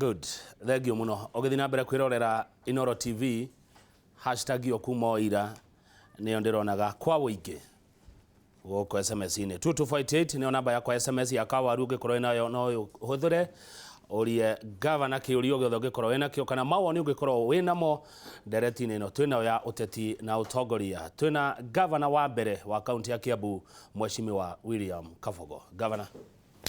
Good, thank you mũno. Ũgĩthiĩ na mbere kwĩrorera Inoro TV, hashtag ĩyo kuma o ira nĩyo ndĩronaga kwa ũingĩ gũkũ SMS-inĩ. 2258 nĩyo namba yakwa SMS ya kawaru, ũngĩkorwo wĩnayo no ũhũthĩre ũrie gavana kĩũria o gĩothe ũngĩkorwo wĩnakĩo kana mawoni ũngĩkorwo wĩnamo ndereti-inĩ ĩno twĩnayo ya ũteti na ũtongoria. Twĩna gavana wa mbere wa kaunti ya Kiambu, Mheshimiwa William Kabogo. Gavana,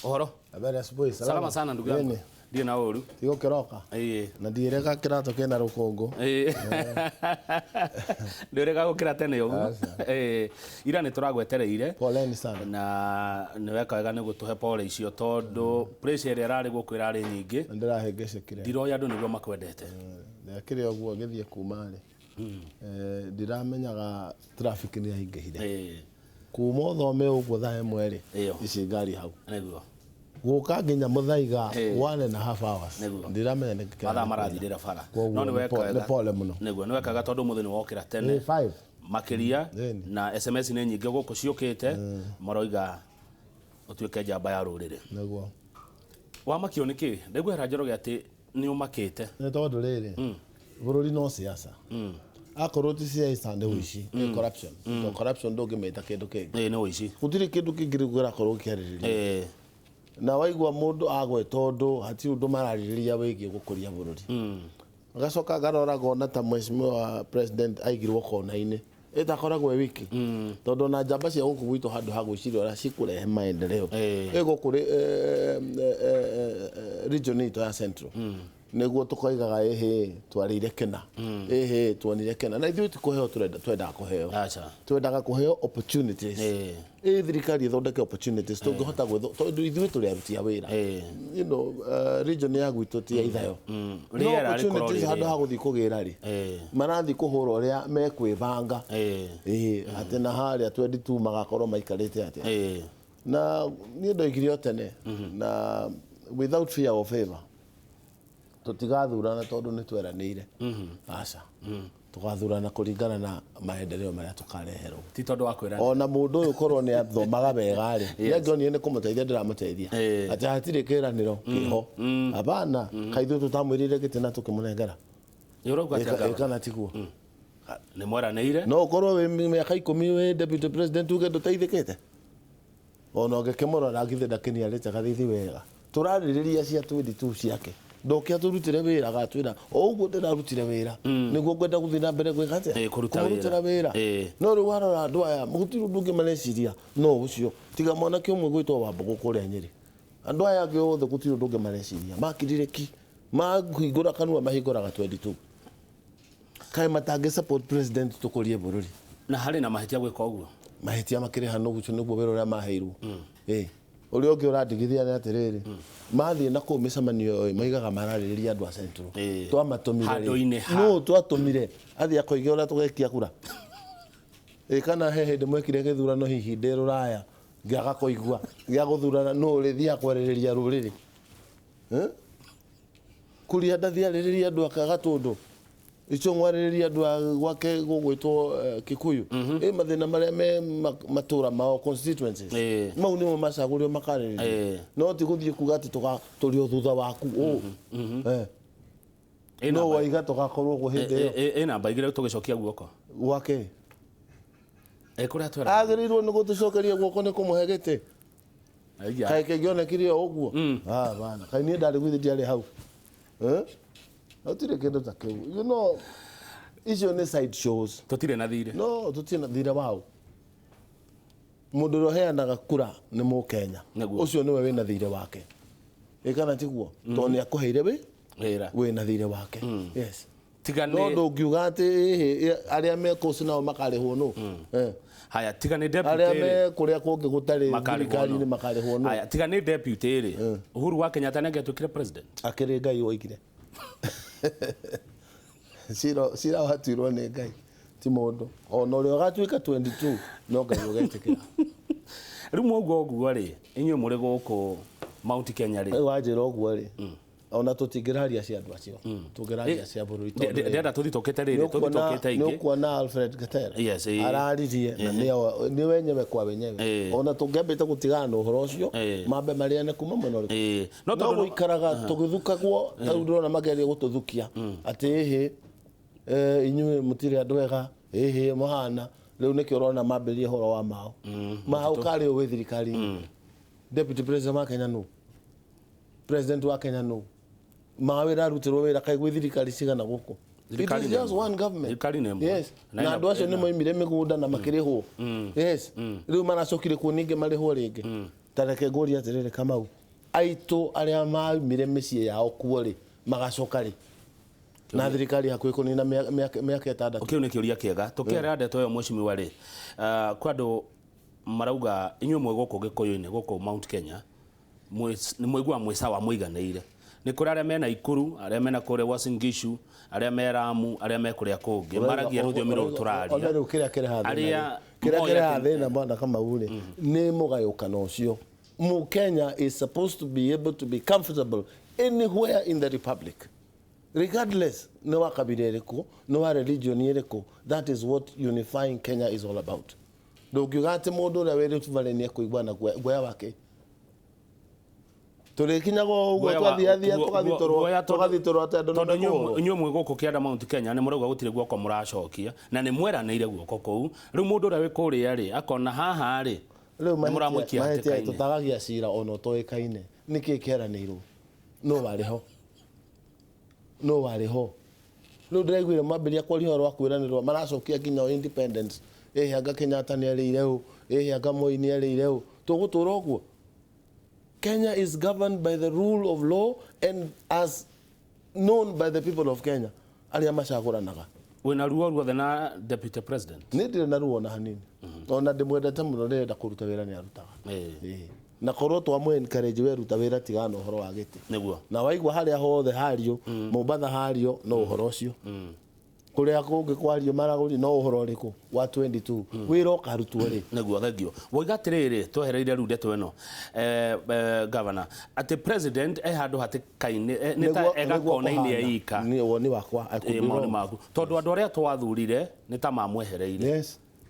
ũhoro? Habari asubuhi. Salama sana ndugu yangu. Nini? Ndirĩ na ũru. Tigo kĩroka. Ĩĩ. Na ndirega kĩratũ kĩna rũkũngũ. Ĩĩ. Ndĩrega gũkĩra tene ũguo. Aca. Ĩĩ. Ira nĩ tũragwetereire. Poleni sana. Na nĩ weka wega nĩ gũtũhe pole icio tondũ pressure ĩrĩa ĩrarĩ gũkũ ĩrarĩ nyingĩ. Na ndĩrahĩngĩcĩkire. Ndiroĩ andũ nĩguo makwendete. Ndekĩre ũguo ngĩthiĩ kuma rĩ. Ndiramenyaga traffic nĩ yaingĩhire. Ĩĩ. Kuma ũthome ũguo thaa 1 rĩ. Ĩyo. Ici ngari hau. Nĩguo. Gũka nginya Mũthaiga Ĩĩ. 1.5 hours. Nĩguo. Ndiramenya nĩkĩ Mathaa kĩrarĩ marathirĩra bara. Koguo No nĩ weka wega. nĩ pole mũno. Nĩguo nĩ weka wega tondũ ũmũthĩ nĩ wokĩra tene. Ĩĩ, 5. Makĩria Ĩni. na SMS nĩ nyingĩ gũkũ ciũkĩte maroiga ũtuĩke njamba ya rũrĩrĩ. Nĩguo. Wamakio nĩ kĩ? Ndaigua hera Njoroge atĩ nĩ ũmakĩte. Nĩ tondũ rĩrĩ, bũrũri no siasa. Akorwo ti siasa nĩ ũici, nĩ corruption. Tondũ corruption ndũngĩmĩta kĩndũ kĩngĩ. Ĩĩ, nĩ ũici. Gũtirĩ kĩndũ kĩngĩ rĩu kĩrakorwo kĩarĩrĩrio. Na waigua mũndũ agweta ũndũ, hatirĩ ũndũ mararĩrĩria wĩgiĩ gũkũria bũrũri. Ngacoka ngarora ngona ta mheshimiwa president aigirwo kona-inĩ ĩtakoragwo ĩ wiki, tondũ ona njamba cia gũkũ gwitũ handũ ha gwĩciria ũrĩa cikũrehe maendeleo ĩ gũkũ region itũ ya Central, nĩguo tũkoigaga ĩhĩ twarĩire kĩna, ĩhĩ tuonire kĩna, na ithuĩ ti kũheo tũrenda, twendaga kũheo. Aca. Twendaga kũheo opportunities. Ĩ thirikari ĩthondeke opportunities tũngĩhota gwĩtho, tondũ ithuĩ tũrĩ aruti a wĩra. Region ya gwitũ ti ya ithayo. No Rĩera rĩkorwo opportunities rĩ handũ ha gũthiĩ kũgĩra rĩ, marathiĩ kũhũra ũrĩa mekwĩbanga. Ĩĩ, atĩ na harĩa 22 magakorwo maikarĩte atĩa. Na niĩ ndoigire o tene na without fear of favor, tũtigathurana tondũ nĩ tweranĩire. Aca. Tũgathurana kũringana na maendeleo marĩa tũkareherwo. Ti tondũ wa kwĩranĩra. Ona mũndũ ũyũ korwo nĩ athomaga wega rĩ, nĩ angĩonire nĩ kũmũteithia ndĩramũteithia. Atĩ hatirĩ kĩranĩro kĩho. Hapana, kaĩ ithuĩ tũtamwĩrĩire gĩtĩ na tũkĩmũnengera. Nĩ ũrauga atĩa, Ĩka Gavana? kana tiguo? Nĩ mweranĩire. No ũkorwo wĩ mĩaka 10 wĩ deputy president uge ndũteithĩkĩte. Ona ũngĩkĩmũrora githĩ ndakĩniarĩte gathithi wega. Tũrarĩrĩria cia 22 ciake. Ndoke atũrutĩre wĩra, agatwĩra o ũguo ndĩrarutire wĩra nĩguo ngwenda gũthiĩ na mbere gwĩka atĩa? Ĩĩ, kũruta Kũmũrutĩra wĩra. wĩra. Ĩĩ. No rĩu warora andũ aya gũtirĩ ũndũ ũngĩ mareciria no ũcio, tiga mwanake ũmwe gwĩtwo Wambũgũ kũrĩa Nyĩrĩ. Andũ aya angĩ othe gũtirĩ ũndũ ũngĩ mareciria, makirire ki, mahingũra kanua mahingũraga 22. Kaĩ matangĩ support president tũkũrie bũrũri? Na harĩ na mahĩtia gwĩka ũguo? Mahĩtia makĩrĩ hano, ũcio nĩguo wĩra ũrĩa maheirwo. Ĩĩ. Ũrĩa ũngĩ ũrandigithia nĩ atĩrĩrĩ, mathiĩ na kũu mĩcemanio ĩ, maigaga mararĩrĩria andũ a Central. Twamatũmire rĩ? Handũ-inĩ ha. Nũ twatũmire athiĩ akoige ũrĩa tũgekia kura? Ĩ kana he hĩndĩ mwekire gĩthurano hihi ndĩ rũraya ngĩaga kũigua gĩa gũthurana, nũ ũrĩthiaga kwarĩrĩria rũrĩrĩ? Kuria ndathiĩ arĩrĩria andũ ake Gatũndũ, Ichũng'wa arĩrĩria andũ a gwake gũgwĩtwo Kikuyu. Ĩ mathĩna marĩa me matũra mao, constituencies, mau nĩmo macagũrio makarĩrĩria, no ti gũthiĩ kuga atĩ tũrĩ o thutha waku ũũ. Ĩ No namba- waiga tũgakorwo ũguo hĩndĩ ĩyo. Ĩ namba 2 tũgĩcokia guoko Gwake. Ĩ kũrĩa twera. Agĩrĩirwo nĩ gũtũcokeria guoko nĩ kũmũhe gĩtĩ. Aiya. Kaĩ kĩngĩonekire o ũguo? Ah, bana. Kaĩ niĩ ndarĩ gũithe ndiarĩ hau. Eh? Gũtirĩ kĩndũ ta kĩu. Icio nĩ side shows. Tũtirĩ na thirĩ. No, tũtirĩ na thirĩ waũ. Mũndũ ũrĩa ũheanaga kura nĩ Mũkenya. Nĩguo. Ũcio nĩwe wĩna thirĩ wake. Ĩ kana tiguo? Tondũ nĩ akũheire wĩ Wĩra. wĩna thirĩ wake. Yes. Tiga No nĩ ndũngiuga atĩ ĩhĩ arĩa me kũu nao makarĩhwo nũ? Haya, tiga nĩ deputy Arĩa rĩ. me kũrĩa kũngĩ gũtarĩ Makarĩhwo thirikari-inĩ nũ? makarĩhwo nũ? Haya, tiga nĩ deputy rĩ. Uhuru wa Kenyatta nĩ angĩatuĩkire president. Akĩrĩ Ngai woigire. Cira cira watuirwo nĩ Ngai ti mũndũ. Ona ũrĩa ũgatuĩka 22 no Ngai ũgetĩkĩra. Rĩu mwaugua ũguo rĩ, inyuĩ mũrĩ gũkũ Mount Kenya rĩ. Rĩu wanjĩra ũguo rĩ, Ona tũtingĩraria cia andũ acio, tũngĩraria cia bũrũri tondũ rĩrĩ, Ndĩrenda tũthitũkĩte rĩrĩ, tũthitũkĩte nĩ ingĩ. ũkuona Alfred Gatera Yes, araririe na nĩ wenyewe kwa wenyewe. Ona tũngĩambĩte gũtigana na ũhoro ũcio, mambe marĩane kuma mwena ũrĩkũ. No no tondũ gũikaraga tũgĩthukagwo ta rĩu ndĩrona mageria gũtũthukia atĩ ĩhĩ, inyuĩ mũtirĩ andũ ega, ĩhĩ mũhana rĩu nĩkĩo ũrona mambĩrĩrie ũhoro wa mao mao karĩ wĩ thirikari-inĩ. Deputy President wa Kenya nũ? President wa Kenya nũ? Mawĩra arutĩrwo wĩra kaĩ gwĩ thirikari cigana gũkũ? It Thirikari is nĩ just ĩmwe. one government. Thirikari nĩ ĩmwe. Yes. Na Na andũ acio nĩ moimire mĩgũnda na makĩrĩhwo. Yes. Rĩu maracokire kuo ningĩ marĩhwo rĩngĩ. Ta reke ngũrie atĩrĩrĩ, Kamau, aitũ arĩa maumire mĩciĩ yao kuo rĩ, magacoka rĩ na thirikari hakuhĩ kũnina mĩaka 6? Kĩu nĩ kĩũria kĩega. Tũkĩarĩra ndeto ĩyo, mheshimiwa rĩ, kwa andũ marauga inyuĩ mwĩ gũkũ Gĩkũyũ-inĩ, gũkũ Mount Kenya, nĩ mwĩguaga mwĩ sawa, mũiganĩire. Nĩ kũrĩ arĩa mena Ikuru, arĩa mena kũrĩa Uasin Gishu, arĩa me Lamu, arĩa me kũrĩa kũngĩ maragia rũthiomi rũrũ Ona tũraria. rĩu kĩrĩa kĩrehaga thĩna Arĩa rĩ, kĩrĩa moĩ kĩrehaga atĩ- thĩna, bwana Kamau rĩ, nĩ mũgayũkano ũcio. Mũkenya is supposed to be able to be comfortable anywhere in the republic, regardless nĩ wa kabira ĩrĩkũ, nĩ wa religion ĩrĩkũ. That is what unifying Kenya is all about. Ndũngiuga atĩ mũndũ ũrĩa wĩ Rift Valley nĩ ekũigua na guoya wake. Tũrĩkinyaga o ũguo twathiathia tũgathitũrwo tũgathitũrwo atĩ andũ nĩ tondũ mekũhũrwo. inyuĩ mwĩ gũkũ kĩanda Mount Kenya nĩ mũrauga gũtirĩ guoko mũracokia na nĩ mweranĩire guoko kũu. Rĩu mũndũ ũrĩa wĩ kũrĩa rĩ, akona haha rĩ Rĩu nĩ mũramũikia mahĩtia hatĩka-inĩ. Tũtagagia cira ona ũtoĩkaine nĩkĩ kĩeranĩirwo, no warĩ ho, no warĩ ho. Rĩu ndĩraiguire mwambĩrĩria kwaria ũhoro wa kwĩranĩrwo, maracokia nginya o independence, ĩhĩ anga Kenyatta nĩ arĩire ũ, ĩhĩ anga Moi nĩ arĩire ũ. Tũgũtũra ũguo? Kenya is governed by the rule of law and as known by the people of Kenya arĩa macagũranaga. Wĩna ruo ruothe na Deputy President? Nĩ ndirĩ na ruo na hanini, ona ndĩmwendete mũno. Rĩrenda kũruta wĩra nĩ arutaga. Ĩĩ. Na korwo twamũ encourage, we ruta wĩra, tigana na ũhoro wa gĩtĩ. Na waigua harĩa hothe hario, Mombatha hario no ũhoro ũcio, kũrĩa kũngĩ kwario maragũri no ũhoro ũrĩkũ wa 22 wĩra ũkarutwo rĩ. Nĩguo, thengio. Woiga atĩrĩrĩ, twehereire rĩu ndeto ĩno, governor, atĩ president e handũ hatĩka-inĩ, nĩ ta egakona-inĩ eika. Nĩ woni wakwa. I could be Maũndũ wrong. maku, tondũ andũ arĩa twathurire nĩ ta mamwehereire.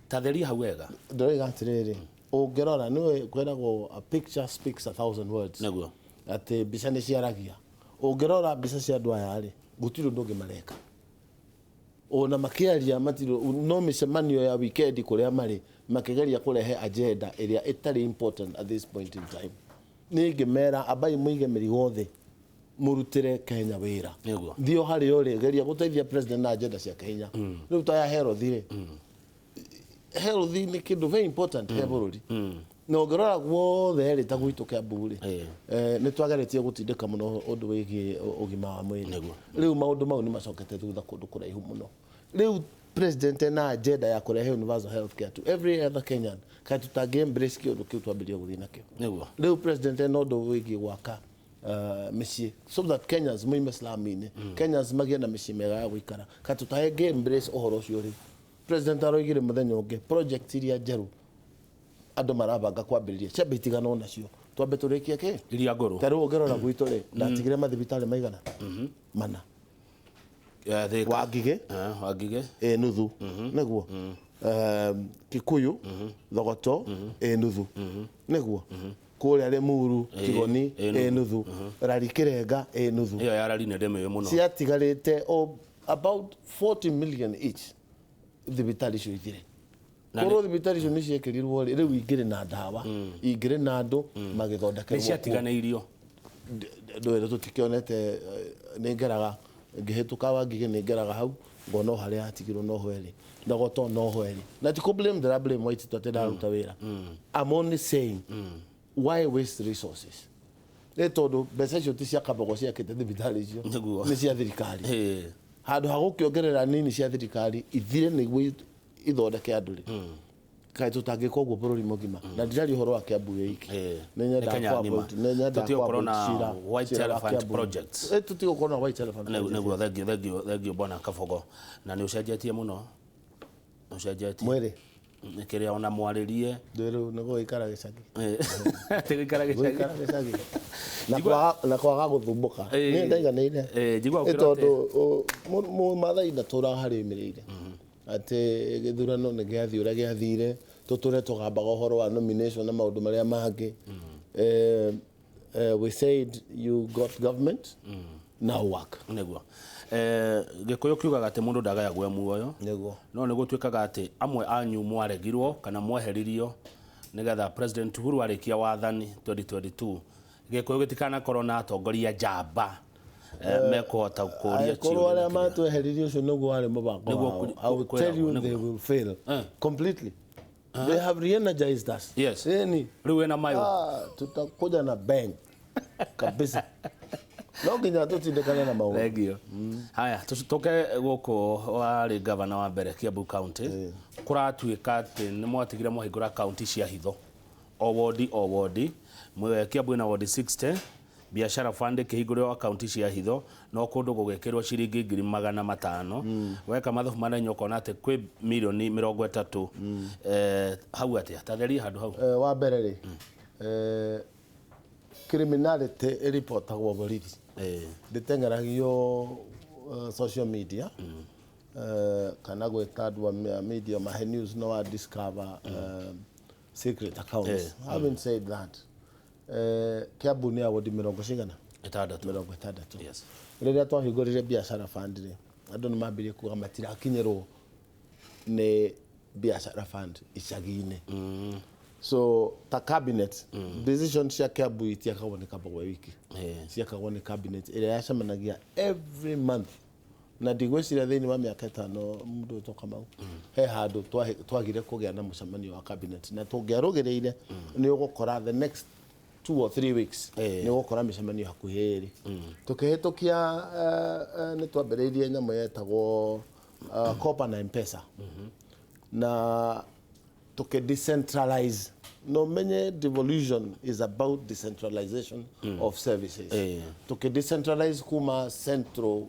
Ta theria hau wega. Ndĩroiga atĩrĩrĩ, ũngĩrora nĩwe kwĩragwo "a picture speaks a thousand words". Atĩ mbica nĩ ciaragia. Ũngĩrora mbica cia andũ aya rĩ, gũtirĩ ũndũ ũngĩ mareka ona makĩaria matirĩ, no mĩcemanio ya weekend kũrĩa marĩ makĩgeria kũrehe agenda ĩrĩa ĩtarĩ important at this point in time. Nĩ ingĩmera ambai mũige mĩrigo thĩ, mũrutĩre Kenya wĩra. Thiĩ o harĩa ũrĩ, geria gũteithia president na agenda ciake hinya. Rĩu ta ya health rĩ, health nĩ kĩndũ very important he bũrũri, na ũngĩrora guothe rĩ, ta gwitũ Kiambu rĩ, nĩ twageretie gũtindĩka mũno ũndũ wĩgiĩ ũgima wa mwĩrĩ. Rĩu maũndũ mau nĩ macokete thutha kũndũ kũraihu mũno. Rĩu president ena agenda ya kũrehe universal health care to every other Kenyan. Kaĩ tũtangĩ embrace kĩũndũ kĩu twambĩrĩrie gũthiĩ nakĩo? Rĩu president ena ũndũ wĩgiĩ gwaka mĩciĩ so that Kenyans moime slum-inĩ, Kenyans magĩe na mĩciĩ mĩega ya gũikara. Kaĩ tũtangĩ embrace ũhoro ũcio? Rĩu president aroigire mũthenya ũngĩ project iria njerũ andũ marabanga kwambĩrĩria ciambe itiganwo nacio, twambe tũrĩkie kĩ? Iria ngũrũ. Ta rĩu ũngĩrora gwitũ rĩ, ndatigire mathibitarĩ maigana mana. Thika. Wangigĩ. Wangigĩ. Ĩ nuthu nĩguo, Kikuyu Thogoto ĩ nuthu nĩguo, kũrĩa Limuru Tigoni ĩ ĩ nuthu, Rari Kĩrenga ĩ nuthu. Ĩyo ya Rari nĩ ndĩmĩũĩ mũno. Ciatigarĩte o about 40 million each thibitarĩ icio ithire. Na Korwo thibitarĩ icio nĩ ciekĩrirwo rĩ, rĩu ingĩrĩ na ndawa, ingĩrĩ na andũ magĩthondekerwo Nĩ kuo. ciatiganĩirio. Ndwĩre tũtikĩonete. Nĩ ngeraga ngĩhĩtũka Wangigĩ, nĩ ngeraga hau ngona o harĩa yatigirwo noho ĩrĩ, Thogoto noho ĩrĩ, na ti kũ blame, ndĩra blame Waititu atĩ ndaruta wĩra. I'm only saying, why waste resources? Nĩ tondũ mbeca icio ti cia Kabogo ciakĩte thibitarĩ icio. Nĩ cia thirikari. Handũ ha gũkĩongerera nini cia thirikari ithire nĩguo ithondeke andũ rĩ, kaĩ tũtangĩka ũguo bũrũri mũgima? Na ndiraria ũhoro wa Kiambu wĩ iki. Nĩ Nĩ nyendaga Kenya ng'ima. nĩ nyendaga Tũtige gũkorwo kũ-appoint na white cira wa elephant Kiambu. projects. Tũtige gũkorwo na white elephant projects. Nĩguo, thengio, thengio, thengio, bwana Kabogo, na nĩ ũcenjetie mũno, nĩ ũcenjetie. Mwĩrĩ. Kĩrĩa ona mwarĩrie. Rĩu nĩ gũgĩikara gĩcagi. Atĩ gũikara gĩcagi. Gũikara gĩcagi na kwaga gũthumbũka. Niĩ ndaiganĩire. Njigua Nĩ ũkĩra atĩ tondũ Mũmathai ndatũraga harĩa oimĩrĩire atĩ gĩthurano nĩ gĩathiĩ ũrĩa gĩathire, tũtũre tũgambaga ũhoro wa nomination na maũndũ marĩa mangĩ. We said you got government, now work. Nĩguo Gĩkũyũ kiugaga atĩ mũndũ ndagayagwo e muoyo. Nĩguo. No nĩ gũtuĩkaga atĩ amwe anyu mwaregirwo kana mweheririo nĩgetha President Uhuru arĩkia wathani 2022 Gĩkũyũ gĩtikanakorwo na atongoria njamba mekũhota kũria Angĩkorwo arĩa matweheririe ũcio nĩguo warĩ mũbango Nĩguo wao, I will tell you they will fail completely. They have re-energized us. Yes. Ĩni. Rĩu wĩna mayo. Tutakuja na bang kabisa. No nginya tũtindĩkane na maũndũ. Thengio. Haya, tũke gũkũ warĩ gavana wa mbere Kiambu County. Kũratuĩka atĩ nĩ mwatigire mwahingũra kaunti cia hitho o wodi o wodi. Kiambu ĩna wodi 60, biashara fund ĩkĩhingũrĩrwo akaunti cia hitho no kũndũ gũgĩkĩrwo ciringi 500,000. Weka mathabu manene ũkona atĩ kwĩ mirioni 30. Hau atĩa tatherie handũ hau. Wa mbere rĩ, criminality ĩribotagwo borithi, ndĩteng'eragio social media kana gwĩta andũ a media mahe news no wa discover secret accounts. Having said that, Kiambu nĩ ya wodi mĩrongo cigana? 60. 60. Yes. Rĩrĩa twahingũrire biacara fund rĩ, andũ nĩ mambĩrĩrie kuga matirakinyĩrwo nĩ biacara fund icagi-inĩ. So ta cabinet decision cia Kiambu itiakagwo nĩ Kambagwe wiki, ciakagwo nĩ cabinet ĩrĩa yacemanagia every month, na ndigwĩciria thĩinĩ wa mĩaka 5 mũndũ wĩtwo Kamau he handũ twagire kũgĩa na mũcemanio wa cabinet, na tũngĩarũgĩrĩire nĩ ũgũkora the next 2 or 3 weeks nĩ ũgũkora mĩcemanio hakuhĩ ĩrĩ. Tũkĩhĩtũkia nĩ twambĩrĩirie nyamũ yetagwo Kopa na M-Pesa na tũkĩ decentralize. No menye devolution is about decentralization of services. Tũkĩ decentralize kuma central,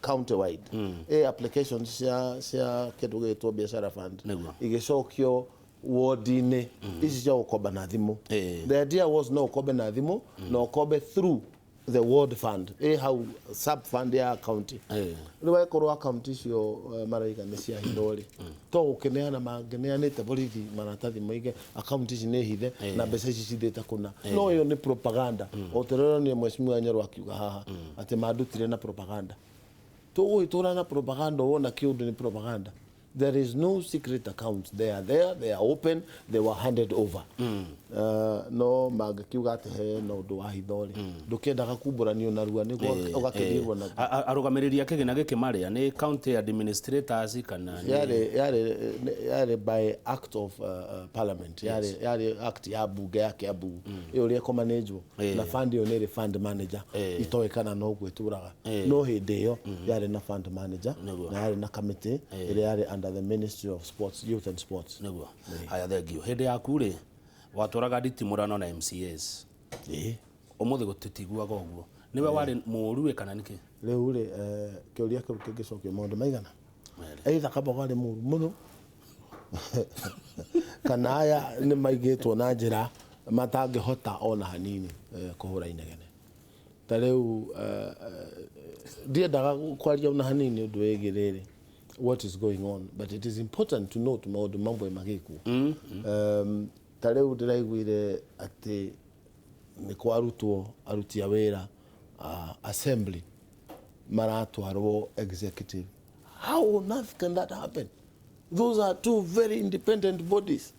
county wide applications cia kĩndũ gĩgĩtwo biashara fund igĩcokio wodi-inĩ ici cia gũkomba na thimũ. The idea was no ũkombe na thimũ na ũkombe through the ward fund hau sub fund ya county. Rĩu angĩkorwo akaunti icio maraiga nĩ cia hitho rĩ, to gũkĩneana mangĩneanĩte borithi maratathi moige akaunti ici nĩ hithe na mbeca ici cithĩte kũna. No ĩyo nĩ propaganda. O ta ũrĩa ũronire Mheshimiwa Nyoro akiuga haha atĩ mandutire na propaganda. Tũgũgĩtũra na propaganda wona kĩũndũ nĩ propaganda. There is no secret accounts. They are there, they are open, they were handed over. No mangĩkiuga atĩ he na ũndũ wa hitho rĩ, ndũkĩendaga kumbũranio narua nĩguo ũgakĩrirwo naguo. Arũgamĩrĩri a kĩgĩna gĩkĩ marĩa nĩ county administrators kana Yarĩ by act of parliament, yarĩ act ya bunge ya Kiambu ĩyo ũrĩa ĩkũmanĩnjwo na fund ĩyo nĩ ĩrĩ fund manager, itoĩ kana no ũguo ĩtũraga, no hĩndĩ ĩyo yarĩ na fund manager na yarĩ na committee ĩrĩa yarĩ under the Ministry of Sports, Youth and Sports. Nĩguo. Haya, thengio. Hĩndĩ yaku rĩ, watwaraga nditimũrano na MCAs. Ũmũthĩ gũtitiguaga ũguo. Nĩwe warĩ mũũru ĩ kana nĩkĩ? Rĩu rĩ, kĩũria kĩu kĩngĩcokio maũndũ maigana, either Kambogo arĩ mũũru mũno kana aya nĩ maigĩtwo na njĩra matangĩhota ona hanini kũhũra inegene. Ta rĩu ndiendaga kwaria ona hanini ũndũ wĩgiĩ rĩrĩ what is going on, but it is important to note maũndũ mamwe magĩkwo. Ta rĩu ndĩraiguire atĩ nĩ kwarutwo aruti a wĩra assembly maratwarwo executive. How on earth can that happen? Those are two very independent bodies.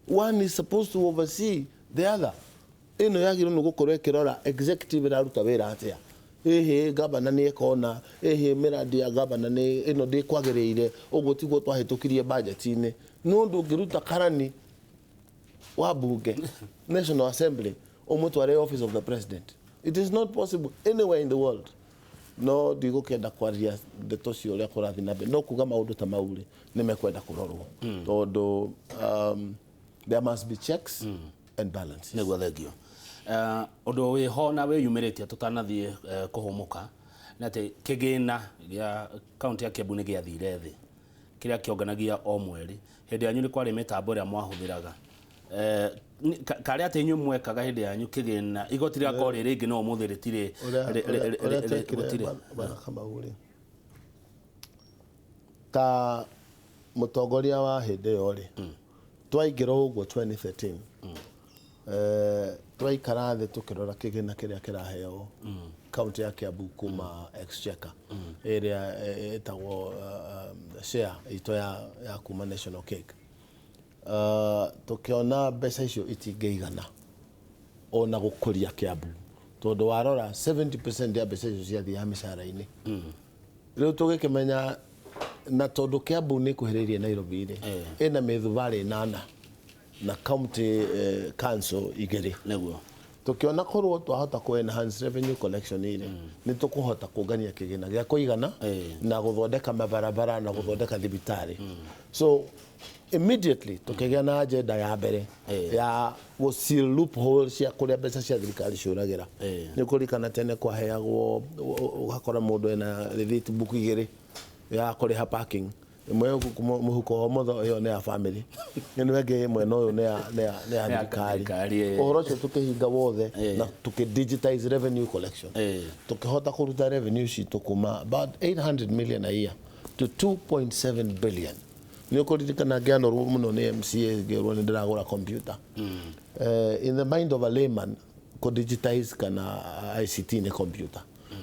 One is supposed to oversee the other. Ĩno yagĩrĩirwo nĩ gũkorwo ĩkĩrora executive ĩraruta wĩra atĩa, ĩhĩ gavana nĩ ekona, ĩhĩ mĩrandi ya gavana nĩ ĩno ndĩkwagĩrĩire, ũguo tiguo twahĩtũkirie budget-inĩ. No ndũngĩruta karani wa bunge, National Assembly, ũmũtware office of the president. It is not possible anywhere in the world. No ndigũkĩenda kwaria ndeto cio ũrĩa kũrathiĩ na mbere, no kuga maũndũ ta mau rĩ nĩ mekwenda kũrorwo tondũ there must be checks and balances. Nĩguo, thengio. Ũndũ wĩho na wĩyumĩrĩtie tũtanathiĩ kũhũmũka nĩ atĩ kĩgĩna gĩa kaunti ya Kiambu nĩ gĩathire thĩ. Kĩrĩa kĩonganagia o mweri. Hĩndĩ yanyu nĩ kwarĩ mĩtambo ĩrĩa mwahũthĩraga. Karĩa atĩ inyuĩ mwekaga hĩndĩ yanyu kĩgĩna igoti rĩgakorwo rĩ rĩingĩ no ũmũthĩ rĩtirĩ. Ũrĩa ũrĩa twekire. Gũtirĩ. Bwana Kamau rĩ, ta mũtongoria wa hĩndĩ ĩyo rĩ, twaingĩra ũguo 2013, twaikara thĩ tũkĩrora kĩgĩna kĩrĩa kĩraheo kaunti ya Kiambu kuma exchequer ĩrĩa ĩtagwo share itũ ya kuma national cake. Tũkĩona mbeca icio itingĩigana ona gũkũria Kiambu, tondũ warora 70% ya mbeca icio ciathiaga mĩcara-inĩ. Rĩu tũgĩkĩmenya na tondũ Kiambu nĩ ĩkuhĩrĩirie Nairobi rĩ, ĩna mĩthubarĩ 8 na county council 2. Tukiona korwo twahota ku enhance revenue collection rĩ, nĩ tũkũhota kũngania kĩgĩna gĩa kũigana na gũthondeka mabarabara na gũthondeka thibitarĩ. So immediately tukĩgĩa na agenda ya mbere ya gũ seal loophole cia kũrĩa mbeca cia thirikari ciũragĩra. Nĩ kũririkana tene kwaheagwo, ũgakora mũndũ ena receipt book 2 ya kũrĩha parking, ĩmwe mũhuko wa ũmotho ĩyo nĩ ya family, ĩno ĩngĩ mwena ũyũ nĩ ya Nĩ ya thirikari. Thirikari. Ũhoro ũcio tũkĩhinga wothe na tũkĩ digitize revenue collection. Tũkĩhota kũruta revenue citũ kuma about 800 million a year to 2.7 billion. Nĩ ũkũririkana ngĩanorwo mũno nĩ MCA ngĩrwo nĩ ndĩragũra computer. In the mind of a layman, kũ digitize kana ICT nĩ computer,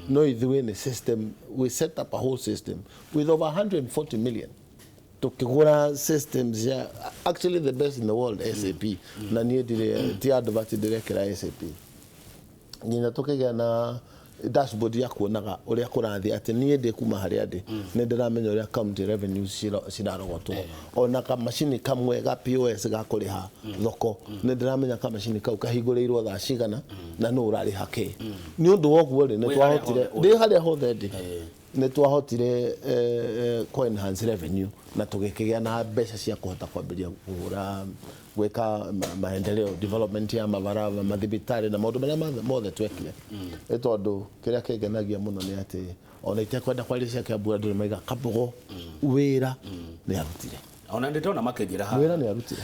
no ithuĩ nĩ system. We set up a whole system with over 140 million. Tukigura systems ya actually the best in the world, SAP. Na niĩ ndirĩ ti advert ndĩrekĩra SAP, nginya tukĩgĩa na dashboard ya kuonaga ũrĩa kũrathiĩ, atĩ niĩ ndĩ kuma harĩa ndĩ nĩ ndĩramenya ũrĩa county revenues cirarogotwo. Ona kamacini kamwe ga POS ga kũrĩha thoko, nĩ ndĩramenya kamacini kau kahingũrĩirwo thaa cigana na nũ ũrarĩha kĩ. Nĩ ũndũ wa ũguo rĩ, nĩ Wĩ harĩa twahotire hothe ũrĩ. Ndĩ harĩa hothe ndĩ, nĩ twahotire kũ enhance revenue na tũgĩkĩgĩa na mbeca cia kũhota kwambĩrĩria kũgũra, gwĩka maendeleo, development ya mabarabara, mathibitarĩ na maũndũ marĩa mothe twekire. Nĩ tondũ kĩrĩa kĩngenagia mũno nĩ atĩ ona itekwenda kwaria cia Kiambu, andũ nĩ maiga Kabogo wĩra nĩ arutire. Ona ndĩndona makĩnjĩra haha. Wĩra nĩ arutire.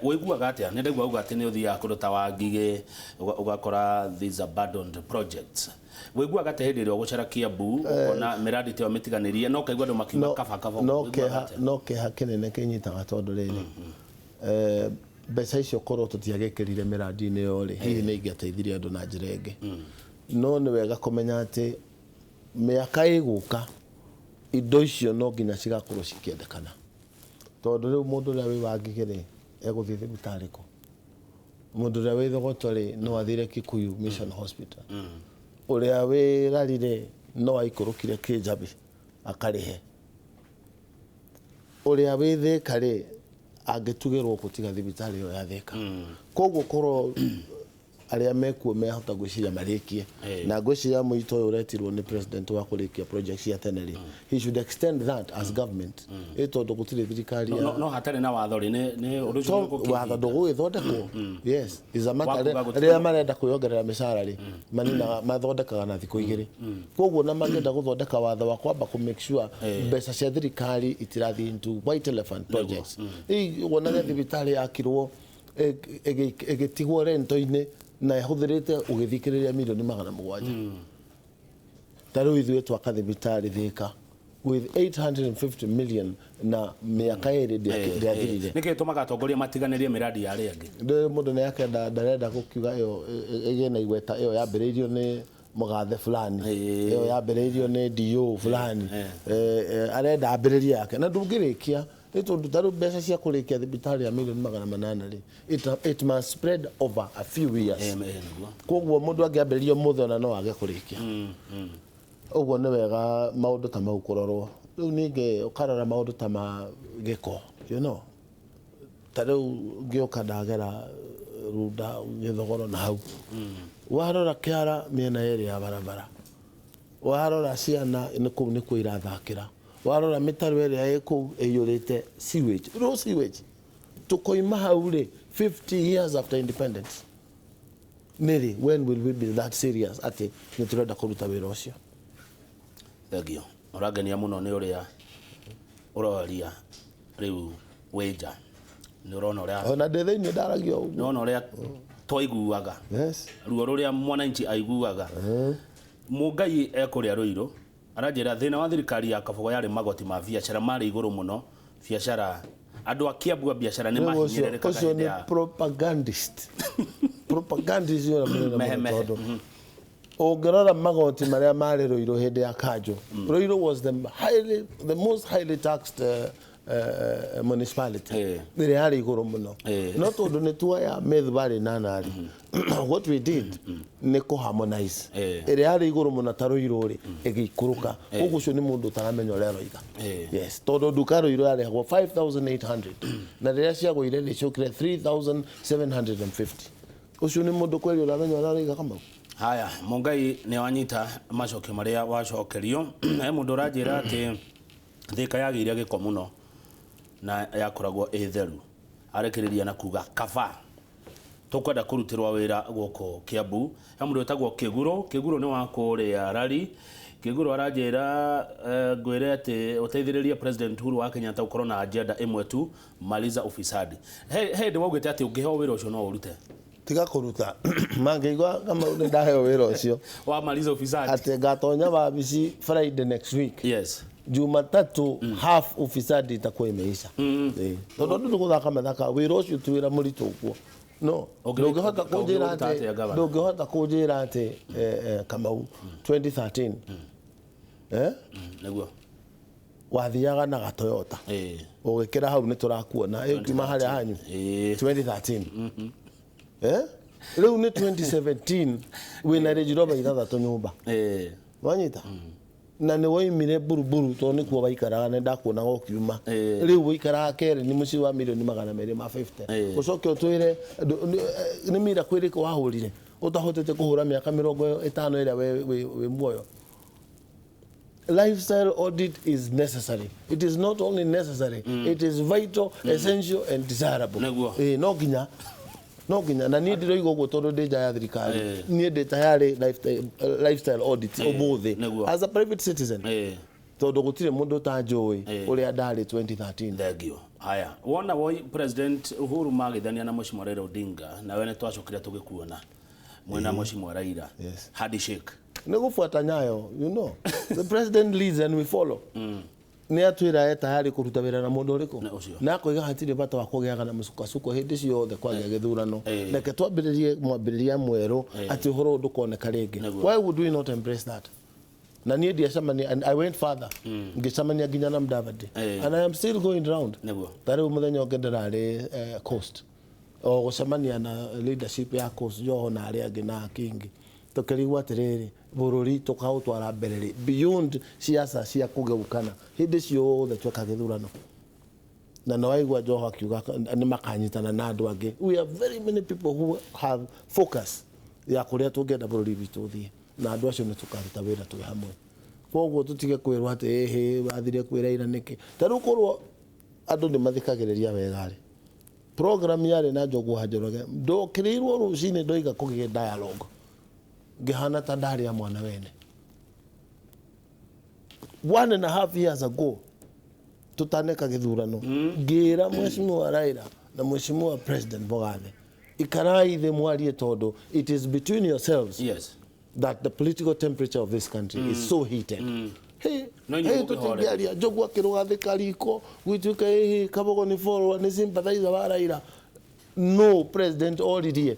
Ũiguaga atĩa? Nĩ ndaigua uga atĩ nĩ ũthiaga kũndũ ta Wangigĩ ũgakora these abandoned projects. Ũiguaga atĩa hĩndĩ ĩrĩa ũgũcera Kiambu ũkona mĩradi ta ĩyo mĩtiganĩrie no ũkaigua andũ makiuga kaba kaba? No Ũiguaga keha atĩa? No keha kĩnene kĩnyitaga, tondũ rĩrĩ, mbeca icio korwo tũtiagĩkĩrire mĩradi-inĩ ĩyo rĩ, hihi nĩ ingĩateithirie andũ na njĩra ĩngĩ. No nĩ wega kũmenya atĩ mĩaka ĩgũka indo icio no nginya cigakorwo cikĩendekana, tondũ rĩu mũndũ ũrĩa wĩ Wangigĩ rĩ, egũthiĩ thibitarĩ kũ? Mũndũ ũrĩa wĩ Thogoto rĩ, no athire Kikuyu Mission Hospital. Ũrĩa wĩ Rari rĩ, no aikũrũkire Kĩnjabi akarĩhe. Ũrĩa wĩ Thĩka rĩ, angĩtugĩrwo gũtiga thibitarĩ ĩyo ya Thĩka. Koguo korwo arĩa mekuo mehota gwĩciria marĩkie, na ngwĩciria mũito ũyũ ũretirwo nĩ president wa kũrĩkia project cia tene rĩ, he should extend that as government, ĩ tondũ gũtirĩ thirikari ya No hatarĩ na watho rĩ, nĩ ũndũ ũcio nĩ ũgũkĩhinga. Watho ndũgũgĩthondekwo. Yes, is a matter Wakuga gũtirĩ- rĩrĩa marenda kwĩongerera mĩcara rĩ, maninaga mathondekaga na thikũ 2. Koguo na mangĩenda gũthondeka watho wa kwamba kũ make sure mbeca cia thirikari itirathiĩ into white elephant projects. Ĩ wonage thibitarĩ yakirwo ĩgĩtigwo rento-inĩ na ĩhũthĩrĩte ũgĩthikĩrĩria mirioni 700. Ta rĩu ithuĩ twaka thibitarĩ Thĩka with 850 million na mĩaka 2 ndĩathirire. Nĩkĩ gĩtũmaga atongoria matiganĩrie mĩradi ya arĩa angĩ? Ndĩ mũndũ nĩ akenda, ndarenda gũkiuga ĩyo ĩgĩe na igweta, ĩyo yambĩrĩirio nĩ mũgathe fulani, ĩyo yambĩrĩirio nĩ DO fulani. Arenda ambĩrĩrie yake na ndũngĩrĩkia, nĩ tondũ ta rĩu mbeca cia kũrĩkia thibitarĩ ya mirioni 800 rĩ, it must spread over a few years. Nĩguo. Koguo mũndũ angĩambĩrĩria ũmũthĩ ona no age kũrĩkia. Ũguo nĩ wega maũndũ ta mau kũrorwo. Rĩu ningĩ ũkarora maũndũ ta ma gĩko, ta rĩu ngĩũka ndagera Runda Gĩthogoro na hau warora kĩara mĩena yerĩ ya barabara, warora ciana nĩ kũu nĩkuo irathakĩra, warora mĩtaro ĩrĩa ĩ kũu ĩiyũrĩte sewage, raw sewage. Tũkoima hau rĩ, 50 years after independence nĩrĩ? When will we be that serious atĩ nĩ tũrenda kũruta wĩra ũcio? Thengio, ũrangenia mũno nĩ ũrĩa Ũroria rĩu wĩ nja nĩ ũrona ũrĩa Ona ndĩ thĩinĩ ndaragia ũguo. Nĩ ũrona ũrĩa twaiguaga. Yes. Ruo rũrĩa mwananchi aiguaga. Mũngai ekũrĩa Rũirũ aranjĩra thĩna wa thirikari ya Kabogo yarĩ magoti ma biacara marĩ igũrũ mũno, biacara andũ a Kiambu a biacara nĩ Rĩu ũcio mahinyĩrĩrĩkaga ũcio hĩndĩ nĩ ya propagandist. Propagandist yũra mũnene Mehe mũno mehe. tondũ ũngĩrora magoti marĩa marĩ Ruiru hĩndĩ ya kanjũ, Ruiru was the most highly taxed municipality ĩrĩa yarĩ igũrũ mũno. No tondũ nĩ tuoya Meth Valley na Nari, what we did nĩ kũ harmonize ĩrĩa yarĩ igũrũ mũno ta Ruiru rĩ ĩgĩikũrũka. Koguo ũcio nĩ mũndũ ũtaramenya ũrĩa aroiga. Yes, tondũ nduka Ruiru yarĩhagwo 5800 na rĩrĩa ciagũire rĩ ciokire 3750. Ũcio nĩ mũndũ kweli ũramenya ũrĩa aroiga, Kamau. Haya, Mũngai nĩ wanyita macokio marĩa wacokerio. He mũndũ ũranjĩra atĩ Thika yagĩire gĩko mũno na yakoragwo ĩ theru, arekĩrĩria na kuga kaba tũkwenda kũrutĩrwo wĩra gũkũ Kiambu. He mũndũ wĩtagwo Kĩguro. Kĩguro nĩ wa kũrĩa Rari. Kĩguro aranjĩra ngwĩre atĩ ũteithĩrĩrie President Uhuru wa Kenyatta gũkorwo na agenda ĩmwe tu, maliza ufisadi. He hĩndĩ waugĩte atĩ ũngĩheo wĩra ũcio no ũrute. Tiga kũruta mangĩigua Kamau nĩ ndaheo wĩra ũcio wa maliza ufisadi, atĩ ngatonya wabici Friday next week, Jumatatu half ufisadi itakuwa imeisha. Tondũ andũ nĩ gũthaka mathaka wĩra ũcio ti wĩra mũritũ ũguo no ndũngĩhota kũnjĩra Ũngĩũruta atĩ atĩa, Governor? Ndũngĩhota kũnjĩra atĩ Kamau 2013 Nĩguo. Wathiaga na ga Toyota ũgĩkĩra hau nĩ tũrakuona ĩkiuma harĩa hanyu 2013, rĩu nĩ 2017 wĩna Range Rover ithathatũ nyũmba. Wanyita na nĩ woimire Buruburu tondũ nĩkuo waikaraga na ndakuonaga ũkiuma. Rĩu ũikaraga Kere nĩ mũciĩ wa mirioni 250. Ũcoke ũtwĩre nĩ miracle ĩrĩkũ wahũrire ũtahotete kũhũra mĩaka 50 ĩrĩa wĩ muoyo. Lifestyle audit is necessary. It is not only necessary, it is vital, essential and desirable. Nĩguo. No nginya na niĩ ndiroiga ũguo tondũ ndĩ nja ya thirikari. Niĩ ndĩ tayarĩ lifestyle audit ũmũthĩ as a private citizen tondũ gũtirĩ mũndũ ũtanjũĩ ũrĩa ndarĩ 2013. Thengio. Haya, wona woi President Uhuru magithania na Mheshimiwa Raila Odinga, nawe nĩ twacokire tũgĩkuona mwena Mheshimiwa Raila. Yes. Handshake. Nĩ gũbuata nyayo. The president leads and we follow. Nĩ atwĩra e tayarĩ kũruta wĩra na mũndũ ũrĩkũ Na ũcio. na akoiga hatirĩ bata wa kũgĩaga na mũcukasuko hĩndĩ ciothe kwagĩa gĩthurano. Reke twambĩrĩrie mwambĩrĩria mwerũ atĩ ũhoro ũyũ ndũkoneka rĩngĩ. Nĩguo. Why would we not embrace that? Na niĩ ndiacemania and I went further, ngĩcemania nginya na Mudavadi and I am still going round. Ta rĩu mũthenya ũngĩ ndĩrarĩ Coast o gũcemania na leadership ya Coast, Joho na arĩa angĩ na Kingi, tũkĩrigwo atĩrĩrĩ, bũrũri tũkaũtwara mbere rĩ beyond ciaca cia kũgeukana hĩndĩ ciothe tweka gĩthurano. Na nĩ waigua Joho akiuga nĩ makanyitana na andũ angĩ. We have very many people who have focus ya kũrĩa tũngĩenda bũrũri witũ ũthiĩ, na andũ acio nĩ tũkaruta wĩra twĩ hamwe. Koguo tũtige kwĩrwo atĩ ĩhĩ wathire kwĩ Raila nĩkĩ. Ta rĩu korwo andũ nĩ mathikagĩrĩria wega rĩ, program yarĩ na Njogu wa Njoroge, ndokĩrĩirwo rũcinĩ ndoiga kũgĩe dialogue, ngĩhana ta ndarĩa mwana wene. 1.5 years ago tutaneka gĩthurano, ngĩra Mheshimiwa Raila na Mheshimiwa President Mugathe, ikarai thĩ mwarie tondũ it is between yourselves that the political temperature of this country is so heated. Hey, No inyuĩ hey, mũkĩhorera. tũtingĩaria. Njogu akĩrũgathĩka riko gwituĩka ĩhĩ Kabogo nĩ follower, nĩ sympathizer wa Raila. No president oririe,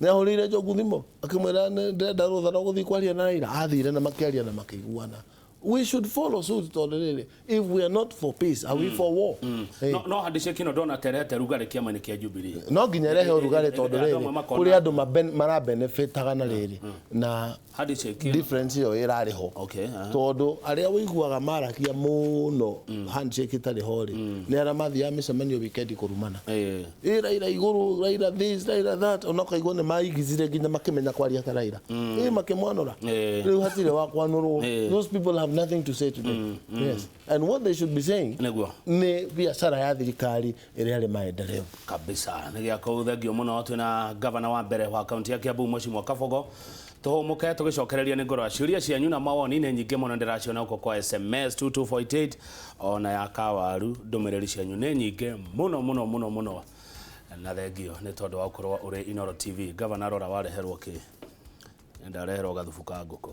nĩ ahũrĩire Njogu thimũ akĩmwĩra "Nĩ ndĩrenda rũtha rwa gũthiĩ kwaria na Raila." Athire na makĩaria na makĩiguana. We should follow suit tondũ rĩrĩ, if we are not for peace, are we for war? Hey. No handshake ĩno ndona terete rugarĩ kĩama-inĩ kĩa Jubilee. No nginya rehe ũrugarĩ tondũ Andũ amwe rĩrĩ makona- kũrĩ andũ marabenefitaga na rĩrĩ na Handshake ĩno. Difference ĩyo ĩrarĩ ho tondũ arĩa ũiguaga maragia mũno handshake ĩtarĩ ho rĩ, nĩ arĩa mathiaga mĩcemanio weekend kũrumana. Ĩ Raila igũrũ, Raila this, Raila that, ona ũkaigua nĩ maigithire nginya makĩmenya kwaria ta Raila, ĩ makĩmwanũra. Rĩu hatirĩ wa kwanũrwo. Those people have have nothing to say today. Yes, and what they should be saying Nĩguo. Nĩ biacara ya thirikari ĩrĩa arĩ maendeleo. Kabisa, nĩ gĩa kũu. Thengio mũno. Twĩna gavana wa mbere wa kaunti ya Kiambu, Mheshimiwa Kabogo. Tũhũmũke, tũgĩcokereria nĩ ngoro ciũria cianyu na mawoni nĩ nyingĩ mũno, ndĩraciona gũkũ kwa SMS 2248 ona ya kawaru. Ndũmĩrĩri cianyu nĩ nyingĩ mũno mũno mũno mũno, na thengio nĩ tondũ wa gũkorwo ũrĩ Inooro TV. Gavana, rora wareherwo kĩ? Ndareherwo gathubu ka ngũkũ.